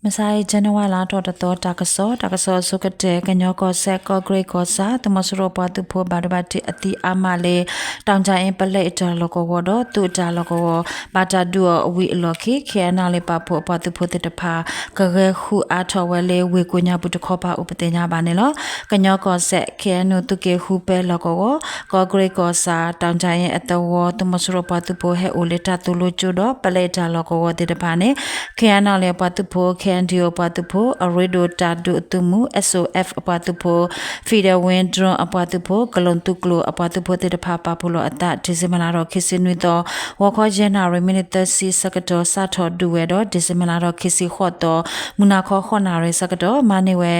မုၢ်ဆါအံၤ January လါထီၣ်တသီ တၢ်ကစီၣ်, တၢ်ကစီၣ်အဆိကတၢၢ် ကညီကီၢ်စဲၣ် ကီၢ်ကရ့ၣ်ကီၢ်ဆၣ် သုးမီၤစိရိၤပှၤသုးဖိဘၣ်ဒိဘၣ်ထံးအသံအါမးလၢ တၢ်အုၣ်ကၠၢ်အ့ပလဲအတၢ်လီၢ်ကဝီၤဒီး သုးအတၢ်လီၢ်ကဝီၤ ဘၣ်တၢ်ဒုးအီၤဝံၤအလီၢ်ခံ ခ့ၣ်အဲၣ်အဲၣ်လ့ပာ်ဖှိၣ်အပှၤသုးဖိသ့ၣ်တဖၣ် ကဂဲၤဃုာ်အါထီၣ်ဝဲလၢဝ့ၢ်ကိးညါပူၤတခီပၤအိၣ်ပသ့ၣ်ညါဘၣ်န့ၣ်လီၤ. ကညီကီၢ်စဲၣ် ခ့ၣ်အဲၣ်ယူၣ် သုးက့ဃုပဲလီၢ်ကဝီၤ ကီၢ်ကရ့ၣ်ကီၢ်ဆၣ် တၢ်အုၣ်ကၠၢ်အ့အသဝီ သုးမီၤစိရိၤပှၤသုးဖိဟဲအိၣ်လၢတၢ်သိၣ်လိကၠိဒီး ပလဲအတၢ်လီၢ်ကဝီၤသ့ၣ်တဖၣ်န့ၣ် ခ့ၣ်အဲၣ်ယူၣ် အပှၤသုးဖိ ခ့ၣ်အဲၣ်ယူၣ် အပှၤသုးဖိ အရ့ဒိၣ်တၢ်ဒုးအသုးမုၢ် SOF အပှၤသုးဖိ Federal Wing Drone အပှၤသုးဖိ ကလူးသုးကျိၤအပှၤသုးဖိသ့ၣ်တဖၣ် ပာ်ဖှိၣ်လီၤအသး December လါထီၣ်ခံဆံနွံသီ ဂီၤခီယဲၢ်နၣ်ရံၣ် မံးနံးသၢဆံဆၢကတီၢ် စးထီၣ်ဒုးဝဲဒီး December လါထီၣ်ခံဆံဃိးသီ မုၢ်နၤခီဃိးနၣ်ရံၣ်ဆၢကတီၢ် မၤန့ၢ်ဝဲ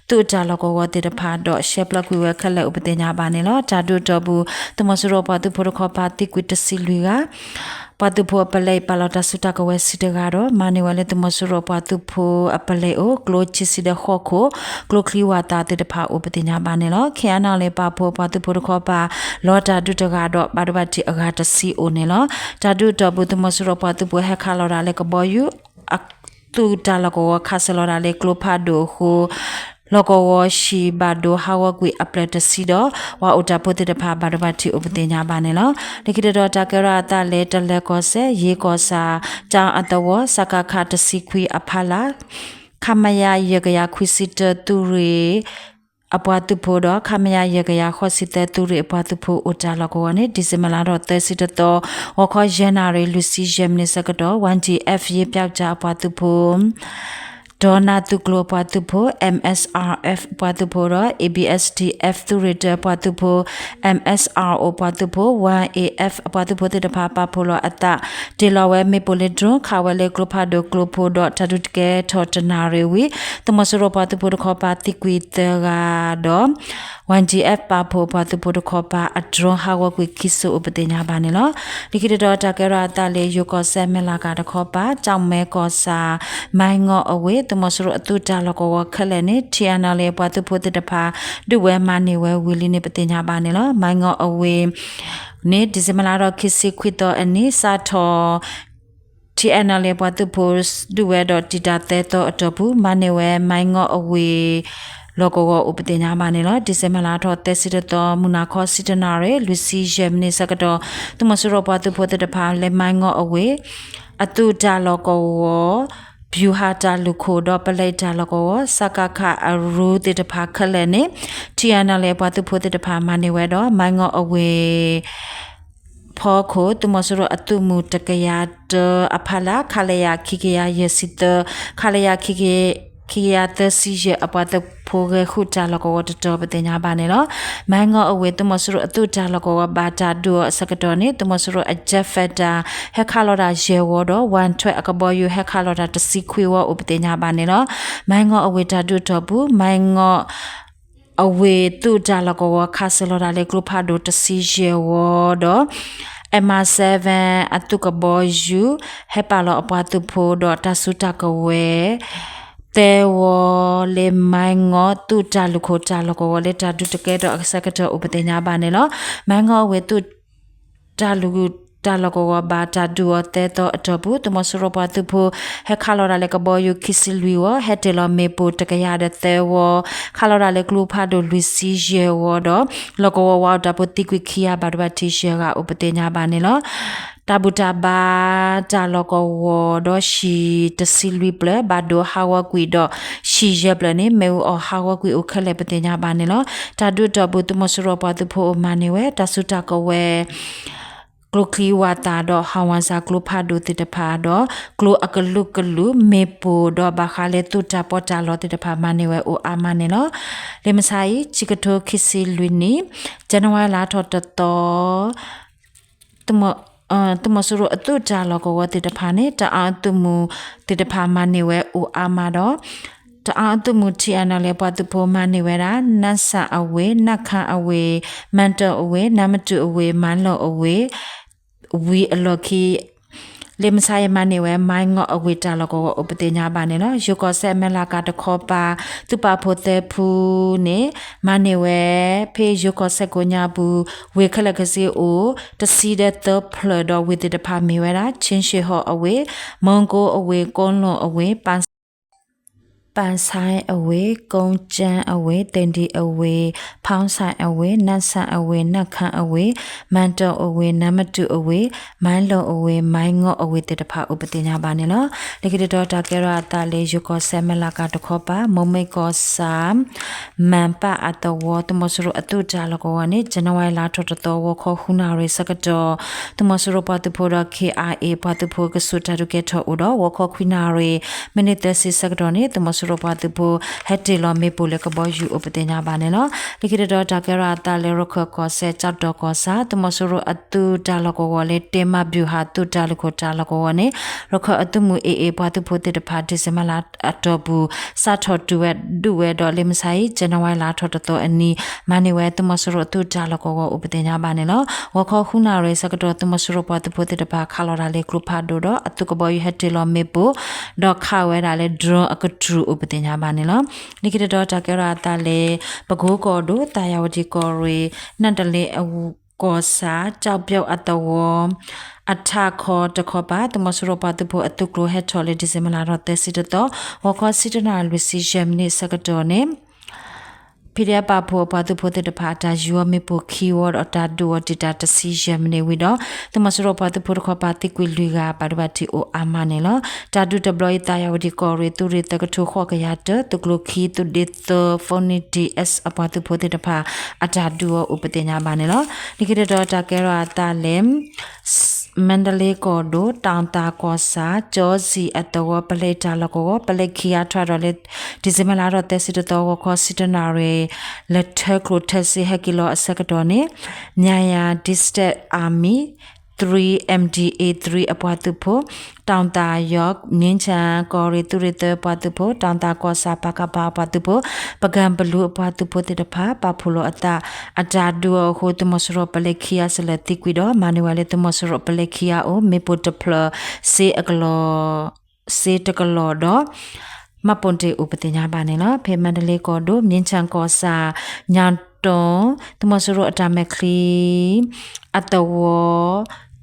သုးအတၢ်လီၢ်ကဝီၤသ့ၣ်တဖၣ်ဒီး ရှဲပျီကွံာ်ဝဲခဲလၢာ်အိၣ်ပသ့ၣ်ညါဘၣ်န့ၣ်လီၤ. တၢ်ဒုးအတီၢ်ပူၤ သုးမီၤစိရိၤပှၤသုးဖိတခီပၤသံကွံာ်တဆံလွံၢ်ဂၤ ပှၤသုးဖိအပလဲပာ်လီၤတၢ်စုတၢ်ကဝဲၤဆံတဂၤဒီး မၤန့ၢ်ဝဲလၢသုးမီၤစိရိၤပှၤသုးဖိအပလဲအိၣ် ကျိချံဆံဒီးဃိးခိၣ် ကျိချံဝၣ်သၣ်သ့ၣ်တဖၣ်အိၣ်ပသ့ၣ်ညါဘၣ်န့ၣ်လီၤ. ခ့ၣ်အဲၣ်ယူၣ် ပာ်ဖှိၣ်ပှၤသုးဖိတခီပၤ လီၤတၢ်ဒုးတဂၤဒီး ဘၣ်ဒိဘၣ်ထံးအဂၤတဆံအိၣ်န့ၣ်လီၤ. တၢ်ဒုးအတီၢ်ပူၤ သုးမီၤစိရိၤပှၤသုးဖိဟဲခးလီၤတၢ်လၢကဘီယူၤ သုးတၢ်လီၢ်ကဝီၤခးစၢၤလီၤတၢ်လၢကျိဖးဒိၣ်အဃိ လီၢ်ကဝီၤဟံၣ်ဘၣ်ဒိဟးဂီၤကွံာ်အဖျၢၣ်တဆံဒီး ပှၤအိၣ်တၢ်ဖိသ့ၣ်တဖၣ် ဘၣ်ဒိဘၣ်ထံးအိၣ်ပသ့ၣ်ညါဘၣ်န့ၣ်လီၤ. လၢခံတတီၤ တၢ်ကဲထီၣ်အသးလၢ တလၢၤကီၢ်စဲၣ် ယ့ကီၢ်ဆၣ် တၢ်အသဝီ စကခ တဆံခွံအဖီလာ် ခမရ ယဲၢ်ကယၤခွံဆံတၢ သုးရ့ၣ်အပှၤသုးဖိဒီး ခမရ ယဲၢ်ကယၤဃိးဆံသၢ သုးရ့ၣ်အပှၤသုးဖိအိၣ်တၢ်လီၢ်ကဝီၤန့ၣ် December လါထီၣ်သၢဆံတသီ ဂီၤခီယဲၢ်နၣ်ရံၣ် လွံၢ်ဆံယဲၢ်မံးနံးဆၢကတီၢ် Y N D F ယ့ပၠီကၠၣ်အပှၤသုးဖိ ဒီနၢ်သုးကျိၤအပှၤသုးဖိ M S R F အပှၤသုးဖိဒီး A B S D F သုးရ့ၣ်တၢအပှၤသုးဖိ M S R O အပှၤသုးဖိ Y A F အပှၤသုးဖိသ့ၣ်တဖၣ် ပာ်ဖှိၣ်လီၤအသး တ့ၢ်လီၤဝဲမ့ၣ်ပိၢ်လၢ drone ခးဝဲလၢကျိဖးဒိၣ်ကျိဖိဒီး တၢ်ဒုးတကဲထီၣ်တနၣ်ရံၣ်ဝံၤ သုးမီၤစိရိၤပှၤသုးဖိတခီပၤသံကွံာ်သၢဂၤဒီး Y N D F ပာ်ဖှိၣ်အပှၤသုးဖိတခီပၤ အ drone ဟးဂီၤကွံာ်ခံစိၤအိၣ်ပသ့ၣ်ညါဘၣ်န့ၣ်လီၤ. လၢခံတတီၤ တၢ်ကဲထီၣ်အသးလၢ ယိၤကီၢ်စဲၣ် မဲၢ်လးကၤတခီပၤ ကၠီၣ်မဲကီၢ်ဆၣ် မၢ်ငီၢ်အဝ့ၢ် သုးမီၤစိရိၤအသုးတၢ်လီၢ်ကဝီၤခဲလၢာ်န့ၣ် T N L A အပှၤသုးဖိသ့ၣ်တဖၣ် ဒုးဝဲမၤန့ၢ်ဝဲဝံၤလံန့ၣ် ပသ့ၣ်ညါဘၣ်န့ၣ်လီၤ. မၢ်ငီၢ်အဝ့ၢ်န့ၣ် December လါထီၣ်ခံဆံခွံသီအနံၤ စးထီၣ် T N L A အပှၤသုးဖိ ဒုးဝဲဒီးတံာ်တာ်သၢသီအတီၢ်ပူၤ မၤန့ၢ်ဝဲ မၢ်ငီၢ်အဝ့ၢ် လီၢ်ကဝီၤအိၣ်ပသ့ၣ်ညါဘၣ်န့ၣ်လီၤ. December လါထီၣ်သၢဆံတသီ မုၢ်နၤခီဆံတနၣ်ရံၣ် လွံၢ်ဆံယဲၢ်မံးနံးဆၢကတီၢ် သုးမီၤစိရိၤပှၤသုးဖိသ့ၣ်တဖၣ်လၢ မၢ်ငီၢ်အဝ့ၢ် အသုးတၢ်လီၢ်ကဝီၤ ပျူၤဟးတၢ်လုၢ်ခိၣ်ဒီး ပလဲတၢ်လီၢ်ကဝီၤ စကခ အရူသ့ၣ်တဖၣ်ခဲလၢာ်န့ၣ် T N L A အပှၤသုးဖိသ့ၣ်တဖၣ် မၤန့ၢ်ဝဲဒီး မၢ်ငီၢ်အဝ့ၢ် ဖီခိၣ် သုးမီၤစိရိၤအသုးမုၢ်တကယၤတၢအဖီလာ် ခလရ ခံကယၤယဲၢ်ဆံသၢ ခလရ ခံကယၤသၢဆံယဲၢ် အပှၤသုးဖိဂဲၤဃုာ်တၢ်လီၢ်ကဝီၤတတီၤ ပသ့ၣ်ညါဘၣ်န့ၣ်လီၤ. မၢ်ငီၢ်အဝ့ၢ် သုးမီၤစိရိၤအသုးတၢ်လီၢ်ကဝီၤ ဘၣ်တၢ်ဒုးအီၤအဆၢကတီၢ်န့ၣ် သုးမီၤစိရိၤအ jet fighter ဟဲခးလီၤတၢ်ယဲၢ်ဝီဒီး ဝၣ်ထွဲအကဘီယူၤ ဟဲခးလီၤတၢ်တဆံခွံဝီအိၣ်ပသ့ၣ်ညါဘၣ်န့ၣ်လီၤ. မၢ်ငီၢ်အဝ့ၢ်တၢ်ဒုးအတီၢ်ပူၤ မၢ်ငီၢ် အဝ့ၢ်သုးတၢ်လီၢ်ကဝီၤ ခးစၢၤလီၤတၢ်လၢကျိဖးဒိၣ်တဆံယဲၢ်ဝီဒီး M I seven အသုးကဘီယူၤ ဟဲပာ်လီၤအပှၤသုးဖိဒီးတၢ်စုတၢ်ကဝဲၤ သၢဝီလၢ မၢ်ငီၢ်သုးတၢ်လုၢ်ခိၣ်တၢ်လီၢ်ကဝီၤလၢ တၢ်ဒုးတကဲထီၣ်အဆၢကတီၢ်အိၣ်ပသ့ၣ်ညါဘၣ်န့ၣ်လီၤ. မၢ်ငီၢ်အဝ့ၢ်သုး တၢ်လုၢ်တၢ်လီၢ်ကဝီၤ ဘၣ်တၢ်ဒုးအီၤသၢသီအတီၢ်ပူၤ သုးမီၤစိရိၤပှၤသုးဖိ ဟဲခးလီၤတၢ်လၢကဘီယူၤခံဆံလွံၢ်ဝီ ဟဲတ့ၢ်လီၤမ့ၣ်ပိၢ်တကယၤဒီးသၢဝီ ခးလီၤတၢ်လၢကျိဖးဒိၣ်လွံၢ်ဆံယဲၢ်ဝီဒီး လီၢ်ကဝီၤဝးအိၣ်တၢ်ဖိသံကွံာ်ခံဂၤ ဘၣ်ဒိဘၣ်ထံးယဲၢ်ဂၤအိၣ်ပသ့ၣ်ညါဘၣ်န့ၣ်လီၤ. တၢ်ဘူၣ်တၢ်ဘါတၢ်လီၢ်ကဝီၤဒီးဟံၣ်တဆံလွံၢ်ဖျၢၣ် ဘၣ်ဒိဟးဂီၤကွံာ်ဒီး ဟံၣ်ယဲၢ်ဖျၢၣ်န့ၣ် မ့ၣ်အူအီၣ်ဟးဂီၤကွံာ်အိၣ်ခဲလၢာ်ပသ့ၣ်ညါဘၣ်န့ၣ်လီၤ. တၢ်ဒုးအတီၢ်ပူၤ သုးမီၤစိရိၤပှၤသုးဖိအိၣ်မၤန့ၢ်ဝဲ တၢ်စုတၢ်ကဝဲၤ ကျိချံဝၣ်သၣ်ဒီး ဟးဝၣ်စၢ်ကျိဖးဒိၣ်သ့ၣ်တဖၣ်ဒီး ကျိအကလုာ်ကလုာ် မ့ၣ်ပိၢ်ဒီးဘၣ်ဃးလၢသုးတၢ်ပီးတၢ်လီသ့ၣ်တဖၣ် မၤန့ၢ်ဝဲအိၣ်အါမးန့ၣ်လီၤ. လၢမုၢ်ဆါအံၤ ခံကထိခံဆံလွံၢ်နံၣ် January လါထီၣ်တသီ သုးမီၤစိရိၤအသုးတၢ်လီၢ်ကဝီၤသ့ၣ်တဖၣ်န့ၣ် တအါအသုးမုၢ်သ့ၣ်တဖၣ်မၤန့ၢ်ဝဲအိၣ်အါမးဒီး တအါအသုးမုၢ် T N L A ပှၤသုးဖိမၤန့ၢ်ဝဲဒၣ် နၢ်စၣ်အဝ့ၢ်, နၢ်ခၣ်အဝ့ၢ်, မၣ်တၢၣ်အဝ့ၢ်, နၢ်မတူၣ်အဝ့ၢ်, မၢ်လီၢ်အဝ့ၢ် ဝံၤအလီၢ်ခံ လၢမုၢ်ဆါအံၤမၤန့ၢ်ဝဲ မၢ်ငီၢ်အဝ့ၢ်တၢ်လီၢ်ကဝီၤအိၣ်ပသ့ၣ်ညါဘၣ်န့ၣ်လီၤ. ယိၤကီၢ်စဲၣ် မဲၢ်လးကၤတခီပၤ သုးပာ်ဖှိၣ်သၢဖုန့ၣ် မၤန့ၢ်ဝဲ ဖဲယိၤကီၢ်စဲၣ်ကိးညါပူၤ ဝ့ၢ်ခဲလၢာ်ခဲဆ့အိၣ် တဆံဒီးသၢဖျၢၣ်ဒီးဝ့ၢ်သ့ၣ်တဖၣ်မ့ၢ်ဝဲဒၣ် ခ့ၣ်ၡ့ၣ်ဟီၣ်အဝ့ၢ်, မီကိအဝ့ၢ်, ကိးလိၣ်အဝ့ၢ်, ပၣ် ပၣ်ဆဲအဝ့ၢ်, ကိကၠၢအဝ့ၢ်, သ့ၣ်ဒံၣ်အဝ့ၢ်, ဖီဆဲအဝ့ၢ်, နၣ်ဆၣ်အဝ့ၢ်, နၣ်ခၢအဝ့ၢ်, မၣ်တီၣ်အဝ့ၢ်, နၢမတူၣ်အဝ့ၢ်, မၢလိၣ်အဝ့ၢ်, မၢငီၣ်အဝ့ၢ်သ့ၣ်တဖၣ်အိၣ်ပသ့ၣ်ညါဘၣ်န့ၣ်လီၤ. လၢခံတတီၤ တၢ်ကဲထီၣ်အသးလၢ ယိၤကီၢ်စဲၣ် မဲၢ်လးကၤတခီပၤ မိၢ်မ့ၢ်ကီၢ်ဆၣ် မၢ်ပၣ်အသဝီ သုးမီၤစိရိၤအသုးတၢ်လီၢ်ကဝီၤန့ၣ် ကၠနဝါလါထီၣ်တသီ ဂီၤခီဃုနၣ်ရံၣ်ဆၢကတီၢ် သုးမီၤစိရိၤပှၤသုးဖိဒီး ခ့ၣ်အါအ့ၣ် ပှၤသုးဖိကဆူးတၢ်ဒုးကဲထီၣ်အိၣ်ဒီး ဂီၤခီခွံနၣ်ရံၣ် မံးနံးသၢဆံဆၢကတီၢ်န့ၣ် သုးမီၤစိရိၤပှၤသုးဖိ ဟဲတ့ၢ်လီၤမ့ၣ်ပိၢ်လၢကဘီယူၤအိၣ်ပသ့ၣ်ညါဘၣ်န့ၣ်လီၤ. လၢခံတတီၤ တၢ်ကဲထီၣ်အသးလၢ ရခၢၣ်ကီၢ်စဲၣ် ကၠီၣ်တီၣ်ကီၢ်ဆၣ် သုးမီၤစိရိၤအသုးတၢ်လီၢ်ကဝီၤလၢ တ့မၣ်ဘျူးဟၣ်သုးတၢ်လုၢ်ခိၣ်တၢ်လီၢ်ကဝီၤန့ၣ် ရခၢၣ်အသုးမုၢ်အ့ၣ်အ့ၣ် ပှၤသုးဖိသ့ၣ်တဖၣ် ဒံၣ်စ့ဘၢၣ်လါအတီၢ်ပူၤ စးထီၣ်တုၤဝဲဒၣ်ဝဲဒီး လၢမုၢ်ဆါအံၤ ကၠနဝါလါထီၣ်တသီအနံၤ မၤန့ၢ်ဝဲသုးမီၤစိရိၤအသုးတၢ်လီၢ်ကဝီၤအိၣ်ပသ့ၣ်ညါဘၣ်န့ၣ်လီၤ. ဂီၤခီဃုနၣ်ရံၣ်ဆၢကတီၢ် သုးမီၤစိရိၤပှၤသုးဖိသ့ၣ်တဖၣ် ခးလီၤတၢ်လၢကျိဖးဒိၣ်ဒီး အသုးကဘီယူၤဟဲတ့ၢ်လီၤမ့ၣ်ပိၢ် ဒီးခးဝဲဒၣ်လၢဒြိအကတြူၢ်အိၣ်ပသ့ၣ်ညါဘၣ်န့ၣ်လီၤ. လၢခံတတီၤ တၢ်ကဲထီၣ်အသးလၢ ပကိကီၢ်ဒိၣ် သၣ်ယၤဝတံၣ်ကီၢ်ရ့ၣ် နၣ်တလ့အကီၢ်ဆၣ် ကၠီၣ်ပၠီၣ်အသဝီ အထးခီတခီပၤ သုးမီၤစိရိၤပှၤသုးဖိအသုးကျိၤဟဲထီၣ်လၢ ဒံၣ်စ့ဘၢၣ်လါထီၣ်သၢဆံတသီ ဂီၤခီဆံတၢနၣ်ရံၣ်လွံၢ်ဆံယဲၢ်မံးနံးဆၢကတီၢ်န့ၣ် ဖံးဒဲးပာ်ဖှိၣ်အပှၤသုးဖိသ့ၣ်တဖၣ် အတၢ်ယူၤအီၤမ့ၣ်ပိၢ်ခံဝီဒီး တၢ်ဒုးအီၤတံာ်တာ်တဆံယဲၢ်မံးနံးဝံၤဒီး သုးမီၤစိရိၤပှၤသုးဖိတခီပၤသံကွံာ်လွံၢ်ဂၤ ဘၣ်ဒိဘၣ်ထံးအိၣ်အါမးန့ၣ်လီၤ. တၢ်ဒုးတဘျီအံၤ သၣ်ယၤဝတံၣ်ကီၢ်ရ့ၣ် သုးရ့ၣ်သၢကထိဃိးကယၤတၢ သုးကျိၤခံ သုးဒ့သၢ Phoenix D S အပှၤသုးဖိသ့ၣ်တဖၣ် အတၢ်ဒုးအီၤအိၣ်ပသ့ၣ်ညါဘၣ်န့ၣ်လီၤ. လၢခံတတီၤ တၢ်ကဲထီၣ်အသးလၢ မါဒလ့ကီၢ်ဒိၣ် တီၣ်သၣ်ကီၢ်ဆၣ် ကၠီစံၣ်အသဝီ ပလဲတၢ်လီၢ်ကဝီၤ ပလဲခံဂၤထွဲဒီးလၢ ဒံၣ်စ့ဘၢၣ်လါထီၣ်သၢဆံတသီ ဂီၤခီဆံတၢနၣ်ရံၣ် လၢထၢကျိၣ်ထၢစ့ဟဲက့ၤလီၤအဆၢကတီၢ်န့ၣ် Myanmar District Army three M D A three အပှၤသုးဖိ တီၣ်သၣ်ယီၣ် မြင်းခြံကီၢ်ရ့ၣ်သုးရ့ၣ်သၢပှၤသုးဖိ တီၣ်သၣ်ကီၢ်ဆၣ် ပကဖ အပှၤသုးဖိ ပကံဘလူးအပှၤသုးဖိသ့ၣ်တဖၣ် ပာ်ဖှိၣ်လီၤအသး အတၢ်ဒုးအီၤအဃိ သုးမီၤစိရိၤပလဲခံဂၤစလဲၣ်သံကွံာ်ဒီး မၤန့ၢ်ဝဲလၢသုးမီၤစိရိၤပလဲခံဂၤအိၣ် မ့ၣ်ပိၢ်တဖျၢၣ် စ့အကလီၢ် စ့တကလီၢ်ဒီး မှတ်ပုံတင် အိၣ်ပသ့ၣ်ညါဘၣ်န့ၣ်လီၤ. ဖဲမါဒလ့ကီၢ်ဒိၣ် မြင်းခြံကီၢ်ဆၣ် ညါတီၣ် သုးမီၤစိရိၤအတၢ်မဲာ်ချံ အသဝီ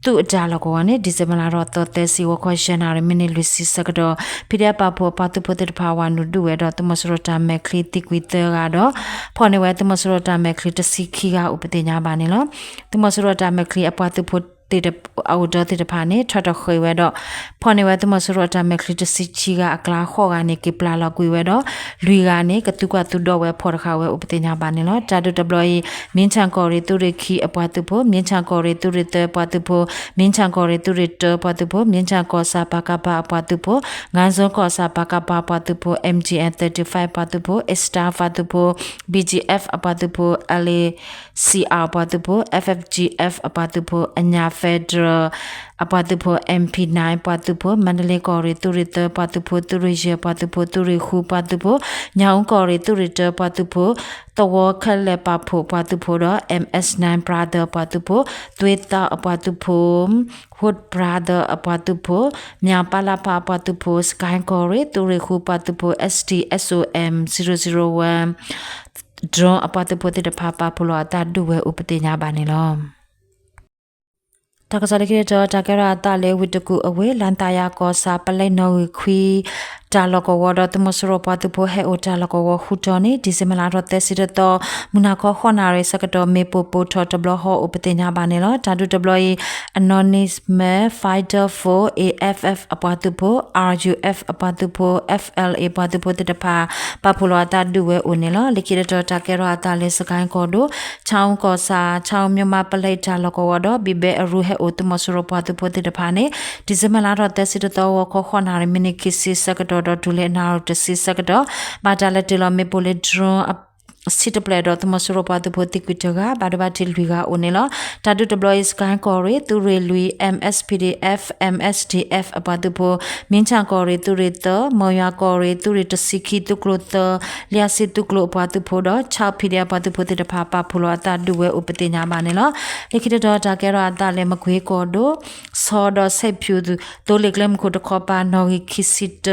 သုးအတၢ်လီၢ်ကဝီၤန့ၣ် ဒံၣ်စ့ဘၢၣ်လါထီၣ်သၢဆံ ဂီၤခီယဲၢ်နၣ်ရံၣ် မံးနံးလွံၢ်ဆံဆၢကတီၢ် ဖံးဒဲးပာ်ဖှိၣ်အပှၤသုးဖိသ့ၣ်တဖၣ် ဝၤနုာ်ဒုးဝဲဒီး သုးမီၤစိရိၤတၢ်မဲာ်ချံသံကွံာ်သၢဂၤဒီး ဖီၣ်န့ၢ်ဝဲသုးမီၤစိရိၤတၢ်မဲာ်ချံတဆံခံဂၤအိၣ်ပသ့ၣ်ညါဘၣ်န့ၣ်လီၤ. သုးမီၤစိရိၤတၢ်မဲာ်ချံအပှၤသုးဖိသ့ၣ်တဖၣ် အအိၣ်ဒီးသ့ၣ်တဖၣ်န့ၣ် ထွဲထီၣ်ဃ့ၢ်ဝဲဒီး ဖီၣ်န့ၢ်ဝဲသုးမီၤစိရိၤအတၢ်မဲာ်ချံတဆံခံဂၤအကျါ ဃိးဂၤန့ၣ် က့ၤပျၢ်လီၤကွံာ်ဝဲဒီး လွံၢ်ဂၤန့ၣ် ကသူကွၢ်သူဒီးဝဲဖီၣ်တဃာ်ဝဲအိၣ်ပသ့ၣ်ညါဘၣ်န့ၣ်လီၤ. တၢ်ဒုးတဘျီအံၤ မြင်းခြံကီၢ်ရ့ၣ်သုးရ့ၣ်ခံအပှၤသုးဖိ မြင်းခြံကီၢ်ရ့ၣ်သုးရ့ၣ်သၢပှၤသုးဖိ မြင်းခြံကီၢ်ရ့ၣ်သုးရ့ၣ်တၢပှၤသုးဖိ မြင်းခြံကီၢ်ဆၣ် ပကဖ အပှၤသုးဖိ ငါးဇွန်ကီၢ်ဆၣ် ပကဖ အပှၤသုးဖိ M G N thirty-five အပှၤသုးဖိ Eastern အပှၤသုးဖိ B G F အပှၤသုးဖိ L A C R အပှၤသုးဖိ F F G F အပှၤသုးဖိ အညၣ် Federal အပှၤသုးဖိ M P nine ပှၤသုးဖိ မါဒလ့ကီၢ်ရ့ၣ်သုးရ့ၣ်သၢပှၤသုးဖိ သုးရ့ၣ်ယဲၢ်ပှၤသုးဖိ သုးရ့ၣ်ဃုပှၤသုးဖိ ညၣ်အူကီၢ်ရ့ၣ်သုးရ့ၣ်တၢပှၤသုးဖိ သဝီခဲလၢာ်ပာ်ဖှိၣ်ပှၤသုးဖိဒီး M S nine Brother အပှၤသုးဖိ သွ့သၢအပှၤသုးဖိ Hood Brother အပှၤသုးဖိ မၠၣ်ပၣ်လၣ်ဖၣ်အပှၤသုးဖိ စကဲကီၢ်ရ့ၣ်သုးရ့ၣ်ဃုပှၤသုးဖိ S T S O M zero zero one drone အပှၤသုးဖိသ့ၣ်တဖၣ် ပာ်ဖှိၣ်လီၤအသးဒုးဝဲအိၣ်ပသ့ၣ်ညါဘၣ်န့ၣ်လီၤ. တၢ်ကစီၣ်လၢခံတတီၤ တၢ်ကဲထီၣ်အသးလၢ ဝ့ၢ်တကူၣ်အဝ့ၢ် လါသးယၤကီၢ်ဆၣ် ပလဲနီၣ်ဂံၢ်ခွံ တၢ်လီၢ်ကဝီၤဒီး သုးမီၤစိရိၤပှၤသုးဖိဟဲအိၣ်တၢ်လီၢ်ကဝီၤဃုတီၤန့ၣ် ဒံၣ်စ့ဘၢၣ်လါထီၣ်သၢဆံတသီ မုၢ်နၤခီဃိးနၣ်ရံၣ်ဆၢကတီၢ် မ့ၣ်ပိၢ်ပိၢ်ထီၣ်တဘျီဃီအိၣ်ပသ့ၣ်ညါဘၣ်န့ၣ်လီၤ. တၢ်ဒုးတဘျီအံၤ Anonymous Fighter Force A F F အပှၤသုးဖိ R U F အပှၤသုးဖိ F L A ပှၤသုးဖိသ့ၣ်တဖၣ် ပာ်ဖှိၣ်လီၤအသးဒုးဝဲအိၣ်န့ၣ်လီၤ. လၢခံတတီၤ တၢ်ကဲထီၣ်အသးလၢ စကဲကီၢ်ဒိၣ် ဆၣ်အူကီၢ်ဆၣ် ဆၣ်အူ မၠိၣ်မး ပလဲတၢ်လီၢ်ကဝီၤဒီး ဘံၣ်ဘဲအရူဟဲအိၣ်သုးမီၤစိရိၤပှၤသုးဖိသ့ၣ်တဖၣ်န့ၣ် ဒံၣ်စ့ဘၢၣ်လါထီၣ်သၢဆံတသီ ဂီၤခီဃိးနၣ်ရံၣ် မံးနံးခံဆံဆၢကတီၢ်ဒီး တုၤလၢနၣ်ရံၣ်တဆံဆၢကတီၢ် ဘၣ်တၢ်လဲၤတ့ၢ်လီၤမ့ၣ်ပိၢ်လၢ drone ဆံတဖျၢၣ်ဒီး သုးမီၤစိရိၤပှၤသုးဖိသံကွံာ်တဂၤ ဘၣ်ဒိဘၣ်ထံးလွံၢ်ဂၤအိၣ်န့ၣ်လီၤ. တၢ်ဒုးတဘျီအံၤ စကဲကီၢ်ရ့ၣ် သုးရ့ၣ်လွံၢ် M S P D F M S D F အပှၤသုးဖိ မၠ့ၣ်ဆၣ်ကီၢ်ရ့ၣ် သုးရ့ၣ်သၢ မၠိၣ်ယွၤကီၢ်ရ့ၣ် သုးရ့ၣ်တဆံခံ သုးကျိၤသၢ လံာ်စ့သုးကျိၤအပှၤသုးဖိဒီး ဆၣ် P D F ပှၤသုးဖိသ့ၣ်တဖၣ် ပာ်ဖှိၣ်လီၤအသးဒုးဝဲအိၣ်ပသ့ၣ်ညါဘၣ်န့ၣ်လီၤ. လၢခံတတီၤ တၢ်ကဲထီၣ်အသးလၢ မကွ့ကီၢ်ဒိၣ် ဆီဒီးစဲးဖၠူၣ် သိလ့ၣ်ကျဲမုၢ်ခိၣ်တခီပၤ နီၣ်ဂံၢ်ခံဆံတၢ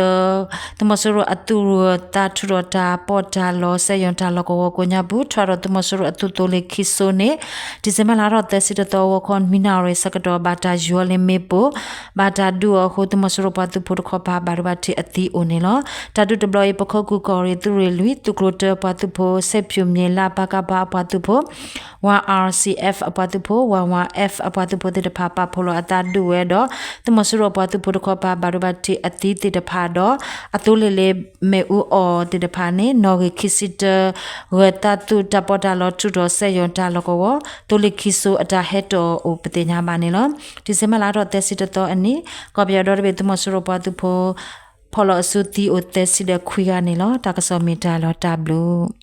သုးမီၤစိရိၤအသုးရ့ၣ်သၢ ထုးထီၣ်တၢ်ပီးတၢ်လီ စဲးယွၤတၢ်လီၢ်က ဝီကိးညါပူၤ ထီၣ်ဒီးသုးမီၤစိရိၤအသုးသိလ့ၣ်ခံစိန့ၣ် ဒံၣ်စ့ဘၢၣ်လါထီၣ်သၢဆံတသီ ဂီၤခီနွံနၣ်ရံၣ်ဆၢကတီၢ် ဘၣ်တၢ်ယီၤလၢမ့ၣ်ပိၢ် ဘၣ်တၢ်ဒုးအီၤအဃိ သုးမီၤစိရိၤပှၤသုးဖိတခီပၤ ဘၣ်ဒိဘၣ်ထံးအသံအိၣ်န့ၣ်လီၤ. တၢ်ဒုးတဘျီအံၤ ပခိၣ်ကူၣ်ကီၢ်ရ့ၣ် သုးရ့ၣ်လွံၢ် သုးကျိၤတၢပှၤသုးဖိ စဲးဖၠူၣ်မၠ့ၣ်လး ပကဖ အပှၤသုးဖိ ဝၤ အါရ့ၣ်စံၣ်အ့ၣ်ဖၣ် အပှၤသုးဖိ ဝၤ ဝၤ အ့ၣ်ဖၣ် အပှၤသုးဖိသ့ၣ်တဖၣ် ပာ်ဖှိၣ်လီၤအသးဒုးဝဲဒီး သုးမီၤစိရိၤအပှၤသုးဖိတခီပၤ ဘၣ်ဒိဘၣ်ထံးအသံသ့ၣ်တဖၣ်ဒီး အသိလ့ၣ်လၢမ့ၣ်အူအီၣ်သ့ၣ်တဖၣ်န့ၣ် နီၣ်ဂံၢ်ခံဆံတၢ ဂၢၢ်သးသုးတၢ်ပီးတၢ်လီ ထုးထီၣ်စက်ရုံတၢ်လီၢ်ကဝီၤ သိလ့ၣ်ခံစိအတၢ်ဟဲတ့ၢ်အိၣ်ပသ့ၣ်ညါဘၣ်န့ၣ်လီၤ. ဒံၣ်စ့ဘၢၣ်လါထီၣ်သၢဆံတသီအနံၤ ကီၢ်ပယီၤဒီတဘ့ၣ် သုးမီၤစိရိၤပှၤသုးဖိ ဖီၣ်လီၤအစုသံအိၣ်သၢဆံဒီးခွံဂၤန့ၣ်လီၤ. တၢ်ကစီၣ်မ့ၢ်တၢ်လီၤတၢ်ဘျုး